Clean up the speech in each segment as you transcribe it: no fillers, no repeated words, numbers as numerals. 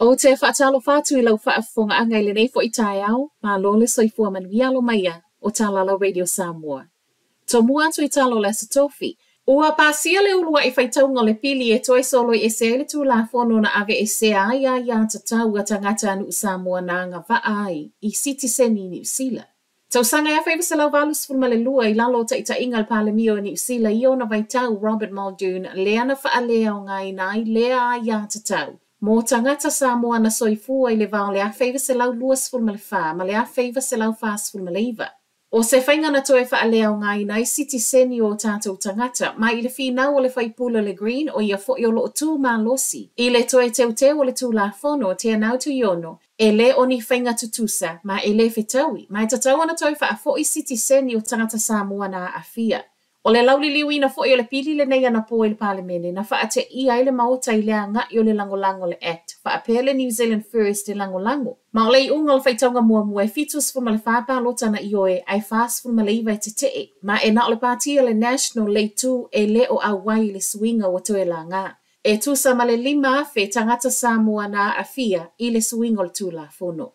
Ou te faatalofa atu i lau faafofogaaga i lenei foi taeao, malo le soifua manuia alo maia o Talala Radio Samoa. Tomua atu i tala o le Aso Tofi, ua pasia le uluai faitauga o le pili e toe soloi ese ai le Tulafono na aveesea ai aiā tatau a tagatanuu Samoa na agavaa ai i sitiseni i Niu Sila. Tausaga e 1982 i lalo o taitaiga a le Palemia o Niu Sila i ona vaitau Robert Muldoon lea na faaleaogaina ai lea aiā tatau mo tagata Samoa na soifua i le va o le 1924 ma le 1949. O se faiga na toe faaleaogaina ai sitiseni o o tatou tagata ma i le finau o le faipule o le Green o ia foi o lo o tu malosi i le toe teuteu o le Tulafono Teanau Tuiono E le o ni faiga tutusa, ma e le fetaui, ma e tatau ona toe faafoi sitiseni o tagata Samoa na aafia. O le lauliliuina foi o le pili lenei anapo i le Palemene na faateia ai le Maota i le agai o le lagolago o le Act faapea le New Zealand First e lagolago. Ma o le iuga o le faitauga muamua e 74 palota na ioe ae 49 e tetee, ma e na o le Pati a le National le itu e le o auai i le suiga ua toe laga. E tusa ma le 5,000 tagata Samoa na aafia i le suiga o le Tulafono.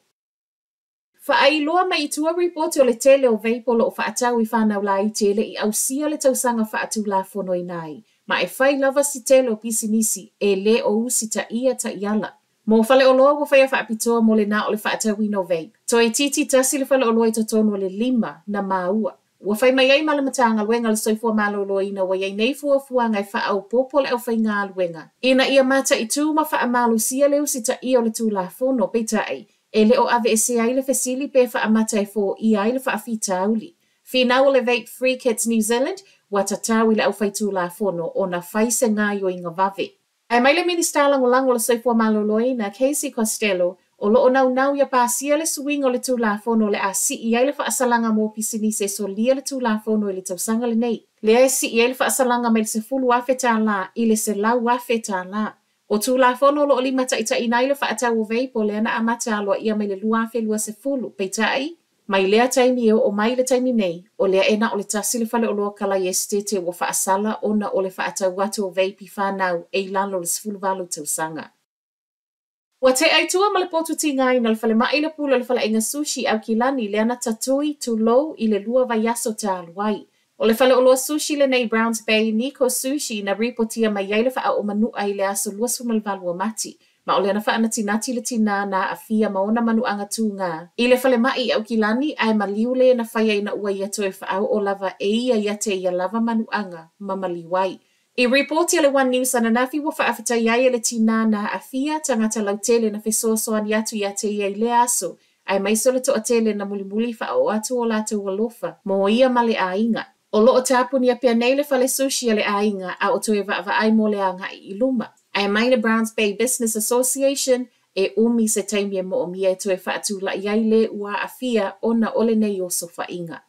Faailoa mai i tua ripoti o le tele o vape o lo o faatau i fanau laiti e le i ausia le tausaga faatulafonoina ai, ma e fai lava si tele o pisinisi e le o usitaia taiala. Mo faleoloa ua faia faapitoa mo le na o le faatauina o vape, toeitiiti tasi le faleoloa i totonu o le lima na maua. Ua fai mai ai ma le Matagaluega o le Soifua Maloloina ua i ai nei fuafuaga e faaopoopo le aufaigaluega ina ia mataitū ma faamalosia le usitaia o le Tulafono, peitai, e le o aveesea ai le fesili pe faamata e foia ai le faafitauli. Finau o le Vape Free Kids New Zealand, ua tatau i le aufaitulafono ona fai se gaoioiga vave. Ae mai le Minisita Lagolago o le Soifua Maloloina, Casey Costello, o lo o naunau ia pasia le suiga o le Tulafono o le a sii ai le faasalaga mo pisinisi e solia le Tulafono i le tausaga lenei, lea e sii ai le faasalaga mai le $10,000 i le $100,000. O Tulafono o lo o limataitaiina ai le faatau o vape lea na amata aloaia mai le 2020, peitai, Mai lea taimi e oo mai i le taimi nei, o lea e na o le tasi le faleoloa kalaiesitete ua faasala ona o le faatau atu o vape i fanau e i lalo o le 18 tausaga. Ua tea i tua ma le potu tigaina o le falemai le pule o le faleaiga sushi i Aukilani lea na tatui, tulou, i le lua vaiaso talu ai. O le faleoloa sushi lenei i Browns Bay, Nikko Sushi, na ripotia mai ai le faaoo manu'a i le aso 28 o Mati. Ma o lea na faanatinati le tinā na aafia ma ona manuaga tūgā i le falemai i Aukilani ae maliu le na faia ina ua ia toe faaoo lava e ia ia te ia lava manuaga ma maliu ai. I ripoti a le One News ananafi ua faafetai ai e le tinā na aafia tagata lautele na fesoasoani atu ia te ia i lea aso aemaise o le toatele na mulimuli faaoo atu o latou alofa mo ia ma le aiga. O lo o tapunia pea nei le fale sushi a le aiga a o toe vaavaai mo le agai i luma. Ae mai le Browns Bay Business Association, e umi se taimi e moomia e toe faatulai ai le ua aafia ona o lenei osofaiga.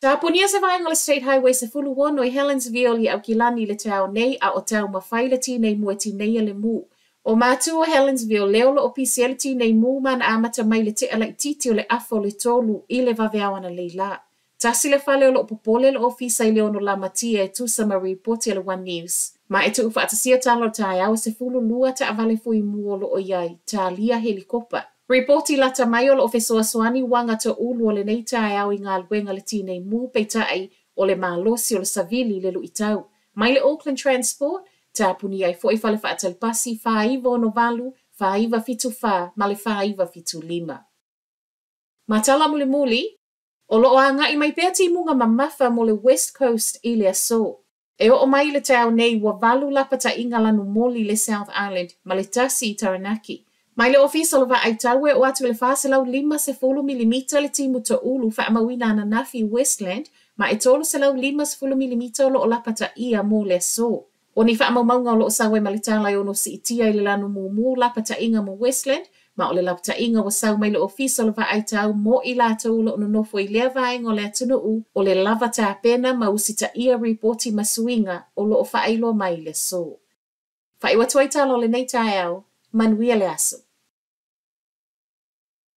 Tapunia se vaega o le State Highway 16 i Helensville i Aukilani i le taeao nei a o taumafai le tinei mu e tineia le mu. O Matu o Helensville lea o lo o pisi ai le tinei mu ma na amata mai le tea laitiiti o le afa o le tolu i le vaveao analeila la. Tasi le fale o lo o popole le ofisa i le ono lamatia e tusa ma ripoti a le One News. Ma e tuufaatasia tala o le taeao e 12 taavale fui mu o lo o i ai, talia helikopa. Ripoti lata mai o lo o fesoasoani uaga toulu o lenei taeao i galuega le tinei mu peitai o le malosi o le savili i le luitau. Mai le Auckland Transport, tapunia ai foi fale faatali pasi 4968, 4974 ma le 4975. Ma tala mulimuli, o lo o agai mai pea timuga mamafa mo le West Coast i le aso. E oo mai i le taeao nei ua valu lapataiga lanumoli i le South Island ma le tasi i Taranaki. Mai le Ofisa o le Vaai Tau e oo atu i le 450 milimita le timu toulu faamauina ananafi i Westland ma e 350 milimita o lo o lapataia mo le aso. O ni faamaumauga o lo o sau ai ma le tala e ono siitia i le lanu mumu lapataiga mo Westland, ma o le lapataiga ua sau mai le Ofisa o le Vaai Tau mo i latou o lo o nonofo i lea vaega o le atunuu o le lava tapena ma usitaia ripoti ma suiga o lo o faailoa mai i le aso. Faaiu atu ai tala o lenei taeao, manuia le aso.